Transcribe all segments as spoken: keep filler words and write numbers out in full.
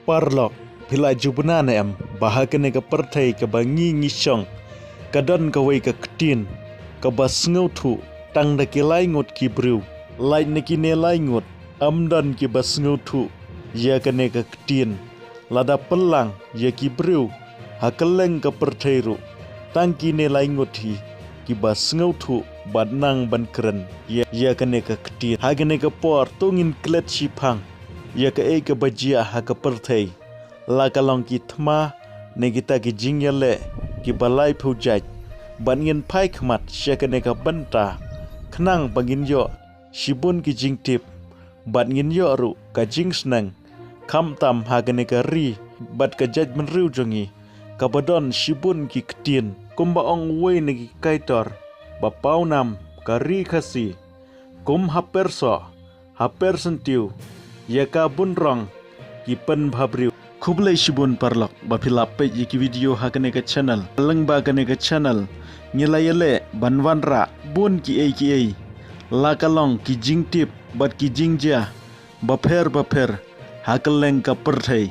Paralok, phi la ju bna ne em ba ha kane ka pyrthei kaba ngi ngi shong ka don kawei ka ktien kaba sngewthuh tang da ki lai ngut ki briew. Lait na kine lai ngut, ym don kiba sngewthuh ïa kane ka ktien. Lada pynlang ïa ki briew ha kylleng ka pyrthei ruh, tang kine lai ngut hi kiba sngewthuh bad nang ban kren ïa, ïa kane ka ktien. Ha kane ka por to ngin klet shiphang ïa kaei kaba jia ha ka pyrthei, la ka long ki thma ne kita ki jingïaleh kiba laiphew jait. Bad ngin phai khmat sha kane ka bynta khnang ba ngin ïoh shibun ki jingtip bad ngin ïoh ruh ka jingsneng, khamtam ha kane ka ri bad ka jaitbynriew jong ngi kaba don shibun ki ktien. Kumba ong uwei na ki kaitor ba pawnam ka ri Khasi, kum ha perso, ha persentiew, ïa ka bun rong ki pynbha briew. Khublei shibun paralok ba phi la peit ïa ki video ha kane ka channel. Lyngba kane ka channel ngi la ïaleh ban wanrah bun kiei kiei, la ka long ki jingtip bad ki jingjia bapher bapher ha kylleng ka pyrthei.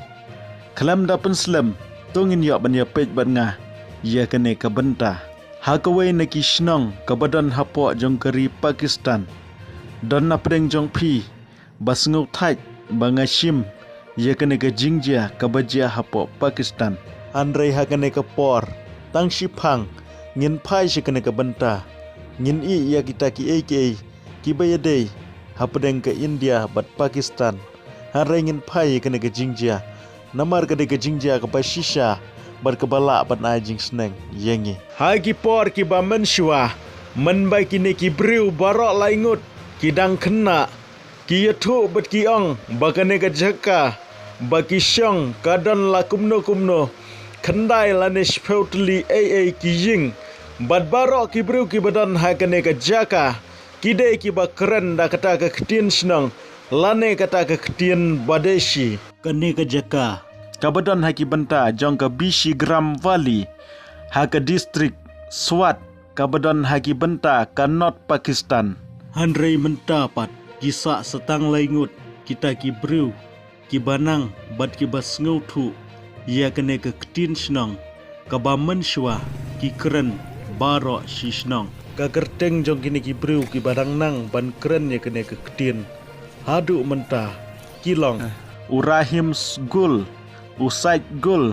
Khlem da pynslem, to ngin ïoh ban ïa peit bad nga ïa kane ka bynta. Ha kawei na ki shnong kaba don hapoh jong ka ri Pakistan, don na pdeng jong phi ba sngewthait ba nga shim ïa kane ka jingjia kaba jia hapoh Pakistan. Hynrei ha kane ka por, tang shiphang ngin phai sha kane ka bynta, ngin ïohi ïa kita kiei kiei kiba ïadei hapdeng ka India bad Pakistan. Hynrei ngin phai ïa kane ka jingjia namar ka dei ka jingjia kaba shisha bad kaba lah ban ai jingsneng ïa ngi. Ha ki por kiba mynshuwa, mynba kine ki briew baroh lai ngut ki dang khynnah, ki ïathuh bad ki ong ba kane ka jaka ba ki shong ka don la kumno kumno khyndai lane shiphew tylli ei ei ki ïing. Bad baroh ki briew kiba don ha kane ka jaka ki dei kiba kren da kata ka ktien shnong lane kata ka ktien Badeshi. Kane ka jaka kaba don ha ki bynta jong ka Bishi Gram Valley, ha ka district Swat, kaba don ha ki bynta ka North Pakistan. Hynrei mynta pat ki sah sa tang lai ngut kita ki briew kiba nang bad kiba sngewthuh ïa kane ka ktien shnong kaba mynshuwa ki kren baroh shi shnong. Ka kyrteng jong kine ki briew kiba dang nang ban kren ïa kane ka ktien haduh mynta ki long, eh, u Rahim Gul, u Said Gul,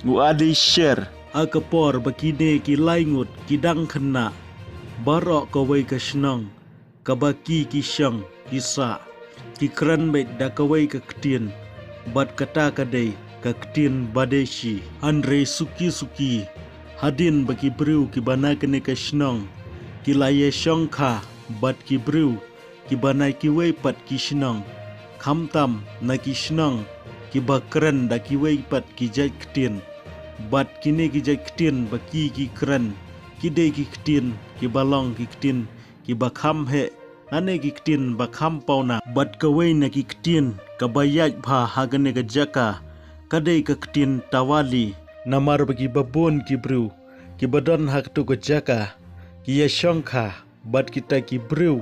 u Ali Sher. Ha ka por ba kine ki lai ngut ki dang khynnah, baroh kawei ka shnong kaba ki ki shong ki sah, ki kren beit da kawei ka ktien, bad kata ka dei ka ktien Badeshi. Hynrei suki suki, hadien ba ki briew kiba na kane ka shnong ki la ïa shongkha bad ki briew kiba na kiwei pat ki shnong, khamtam na ki shnong kiba kren da kiwei pat ki jait ktien. Bad kine ki jait ktien ba ki ki kren ki dei ki ktien kiba long ki ktien kiba kham heh, lane ki ktien ba kham pawnam. Bad kawei na ki ktien kaba ïaid bha ha kane ka jaka ka dei ka ktien Tawali. Namar ba kiba bun ki briew kiba don ha katu ka jaka ki ïa shongkha bad kita ki briew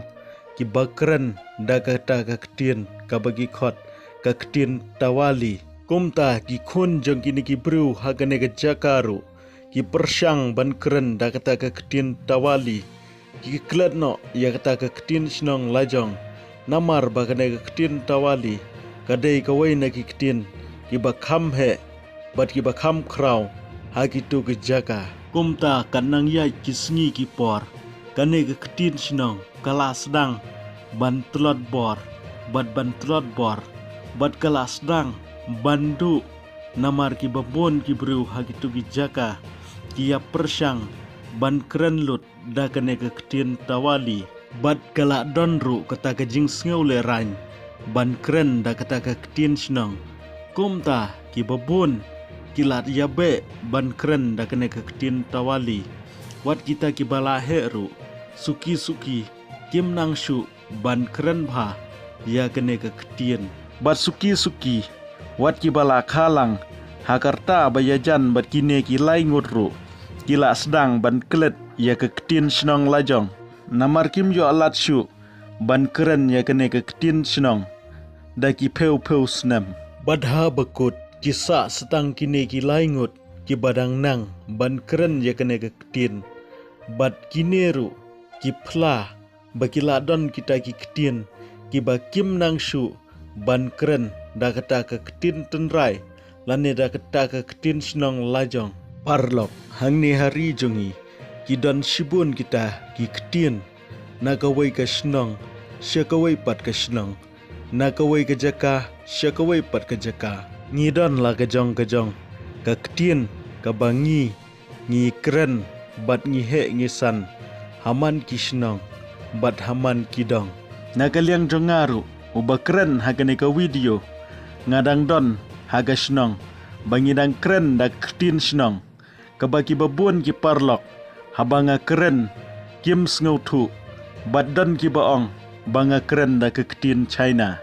kiba kren da kata ka ktien kaba ki khot ka ktien Tawali. Kumta ki khun jong kine ki briew ha kane ka jaka ruh ki pyrshang ban kren da kata ka ktien Tawali. Ki klet noh ïa kata ka ktien shnong lajong, namar ba kane ka ktien Tawali ka dei kawei na ki ktien kiba kham heh bad kiba kham khraw ha kitu ki jaka. Kumta kan nang ïaid ki sngi ki por, kane ka ktien shnong ka la sdang ban tlot bor bad ban tlot bor, bad ka la sdang ban duh, namar kiba bun ki briew ha kitu ki jaka ki ïa pyrshang ban kren lut da kane ka ktien Tawali. Bad ka la don ruh kata ka jingsngewlehraiñ ban kren da kata ka ktien shnong. Kumta kiba bun ki la ïa beh ban kren da kane ka ktien Tawali. Wat kita kiba la heh ruh, suki suki kim nang shuh ban kren bha ïa kane ka ktien. Bad suki suki, wat kiba la kha lang ha ka rta ba ïajan bad kine ki lai ngut ruh, ki la sdang ban klet ïa ka ktien shnong lajong. Namar kim ïoh lad shuh ban kren ïa kane ka ktien shnong da ki phew phew snem. Bad haba kut ki sah sa tang kine ki lai ngut kiba dang nang ban kren ïa kane ka ktien. Bad kine ruh ki phla ba ki la don kita ki ktien kiba kim nang shuh ban kren da kata ka ktien tynrai lane da kata ka ktien shnong lajong. Paralok, hangne ha ri jong ngi ki don shibun kita ki ktien, na kawei ka shnong sha kawei pat ka shnong, na kawei ka jaka sha kawei pat ka jaka. Ngi don la ka jong ka jong ka ktien kaba ngi ngi kren bad ngi heh ngi san ha man ki shnong bad ha man ki dong. Na ka liang jong nga ruh uba kren ha kane ka video, nga dang don ha ka shnong ba ngi dang kren da ka ktien shnong, kaba kiba bun ki paralok haba nga kren kim sngewthuh, bad don kiba ong ba nga kren da ka ktien China.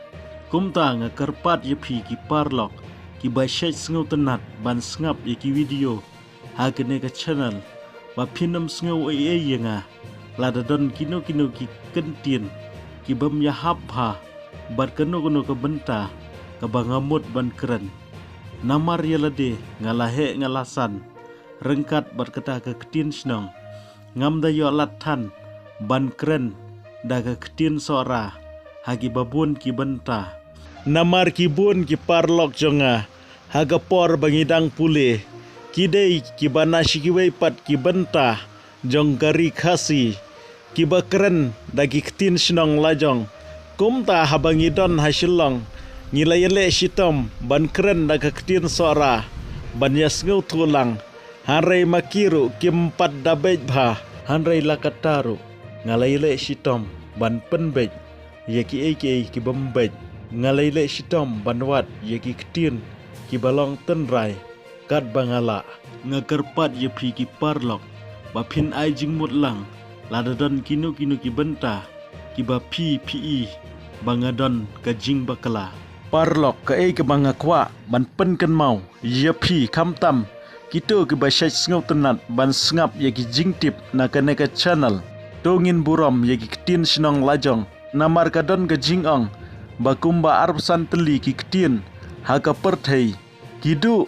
Kumta nga kyrpad ïa phi ki paralok kiba shait sngewtynnat ban sngap ïa ki video ha kane ka channel, ba phin ym sngew ei ei ïa nga lada don kino kino ki kyntien kibym ïahap bha bad kano kano ka bynta kaba nga mut ban kren. Namar ïa lade nga la heh nga la san ryngkat bad kata ka ktien shnong, ngam da ïoh lad than ban kren da ka ktien Sohra ha kiba bun ki bynta. Namar ki bun ki paralok jong nga ha ka por ba ngi dang pule, ki dei kiba na sha kiwei pat ki bynta jong ka ri Khasi kiba kren da ki ktien shnong lajong. Kumta haba ngi don ha Shillong, ngi la ïaleh shitom ban kren da ka ktien Sohra ban ïa sngewthuh lang. Hynrei ma ki ruh kim pat da beit bha. Hynrei la kata ruh nga la ïaleh shitom ban pynbeit ïa kiei kiei kibym beit. Nga la ïaleh shitom ban wad ïa ki ktien kiba long tynrai katba nga lah. Nga kyrpad ïa phi ki paralok ba phin ai jingmut lang lada don kino kino ki bynta kiba phi phi i ba nga don ka jingbakla. Paralok, kaei kaba nga kwah ban pynkynmaw ïa phi, khamtam kito kiba shait sngewtynnat ban sngap ïa ki jingtip na kane ka channel, to ngin burom ïa ki ktien shnong lajong. Namar ka don ka jingong ba kumba arphew san tylli ki ktien ha ka pyrthei ki duh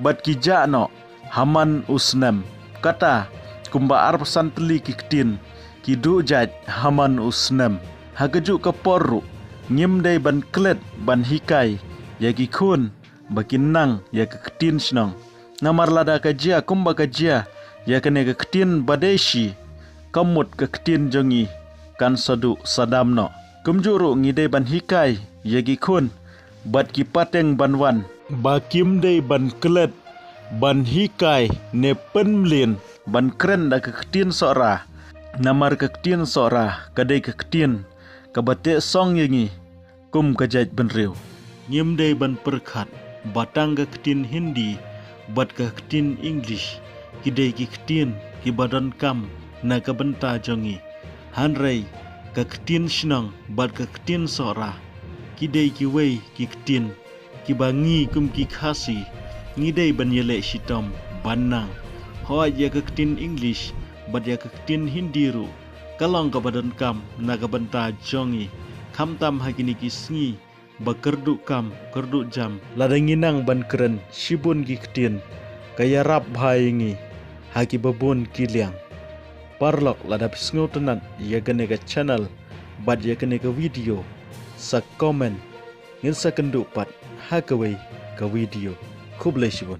bad ki jah noh ha man u snem. Kata, kumba arphew san tylli ki ktien ki duh jait ha man u snem. Ha kajuh ka por ruh ngim dei ban klet ban hikai ïa ki khun ba kin nang ïa ka ktien shnong. Namar lada ka jia kumba ka jia ïa kane ka ktien ba dei shi, ka mut ka ktien jong ngi kan sa duh sa dam noh. Kumjuh ruh ngi dei ban hikai ïa ki khun bad ki pateng ban wan ba kim dei ban klet ban hikai ne pynmlien ban kren da ka ktien Sohra. Namar ka ktien Sohra ka dei ka ktien kaba teh song ïa ngi kum ka jaitbynriew. Ngim dei ban pyrkhat ba tang ka ktien Hindi bad ka ktien English ki dei ki ktien kiba donkam na ka bynta jong ngi. Hynrei ka ktien shnong bad ka ktien Sohra ki dei kiwei ki ktien kiba ngi kum ki Khasi ngi dei ban ïaleh shitom ban nang. Hooid, ïa ka ktien English bad ïa ka ktien Hindi ruh ka long kaba donkam na ka bynta jong ngi. Khamtam ha kine ki sngi ba kyrduh kam kyrduh jam, lada ngi nang ban kren shibun ki ktien, ka ïarap bha ïa ngi ha kiba bun ki liang. Paralok, lada phi sngewtynnat ïa kane ka channel bad ïa kane ka video, sa comment. Ngin sa kynduh pat ha kawei ka video. Khublei shibun.